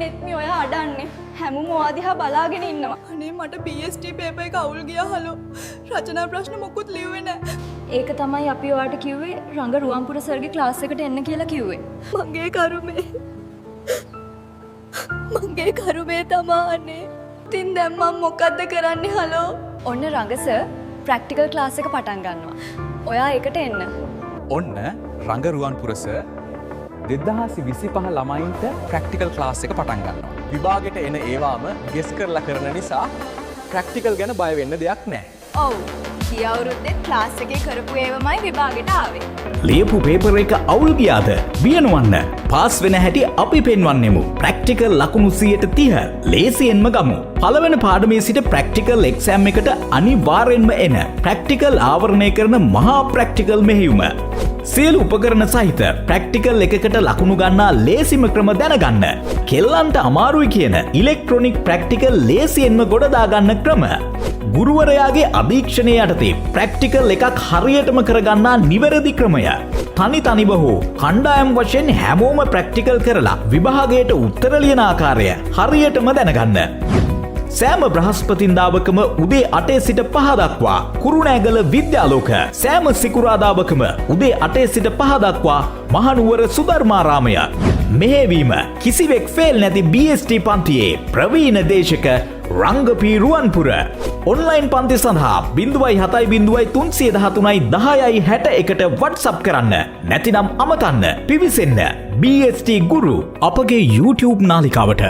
නෙත්මි ඔයා අඩන්නේ. හැමෝම ඔයා දිහා බලාගෙන ඉන්නවා. අනේ මට BST paper එක අවුල් ගියා හලෝ. රචනා ප්‍රශ්න මොකුත් ලිව්වේ නෑ. ඒක තමයි අපි ඔයාට කිව්වේ රංග රුවන්පුර සර්ගේ ක්ලාස් එකට එන්න කියලා කිව්වේ. මගේ කරුමේ. මගේ කරුමේ තමා අනේ. ඉතින් දැන් මං මොකද්ද කරන්නේ හලෝ? ඔන්න රංග සර් ප්‍රැක්ටිකල් ක්ලාස් එක පටන් ගන්නවා. ඔයා ඒකට එන්න. ඔන්න රංග රුවන්පුර සර් 2025 ළමයින්ට ප්‍රැක්ටිකල් ක්ලාස් එක පටන් ගන්නවා. විභාගෙට එන ඒවාම ගෙස් කරලා කරන නිසා ප්‍රැක්ටිකල් ගැන බය වෙන්න දෙයක් නෑ. ඔව්. ගිය අවුරුද්දේ ක්ලාස් එකේ කරපු ඒවමයි විභාගෙට ආවේ. ලියපු පේපර් එක අවුල් ගියාද? බිය නොවන්න. පාස් වෙන හැටි අපි පෙන්වන්නෙමු. ප්‍රැක්ටිකල් ලකුණු 30% ලේසියෙන්ම ගමු. පළවෙනි පාඩමේ සිට ප්‍රැක්ටිකල් එක්සෑම් එකට අනිවාර්යෙන්ම එන ප්‍රැක්ටිකල් ආවරණය කරන මහා ප්‍රැක්ටිකල් මෙහෙයුම. සියලු උපකරණ සහිත ප්‍රැක්ටිකල් එකකට ලකුණු ගන්නා ලේසිම ක්‍රම දැනගන්න. කෙල්ලන්ට අමාරුයි කියන ඉලෙක්ට්‍රොනික් ප්‍රැක්ටිකල් ලේසියෙන්ම ගොඩදාගන්න ක්‍රම. ගුරුවරයාගේ අධීක්ෂණය යටතේ ප්‍රැක්ටිකල් එකක් හරියටම කරගන්නා නිවැරදි ක්‍රමය. තනි තනිව හෝ කණ්ඩායම් වශයෙන් හැමෝම ප්‍රැක්ටිකල් කරලා විභාගයට උත්තර ලියන ආකාරය හරියටම දැනගන්න. සෑම බ්‍රහස්පතින්දාවකම උදේ 8 සිට 5 දක්වා කුරුණෑගල විද්‍යාලෝක, සෑම සිකුරාදාවකම උදේ 8 සිට 5 දක්වා මහනුවර සුධර්මාරාමය. මෙහෙවීම කිසිවෙක් ෆේල් නැති BST පන්තියේ ප්‍රවීණ දේශක රංග පී රුවන්පුර. ඔන්ලයින් පන්ති සඳහා 070 313 10 61ට වට්සප් කරන්න. නැතිනම් අමතන්න, පිවිසෙන්න BST ගුරු අපගේ YouTube නාලිකාවට.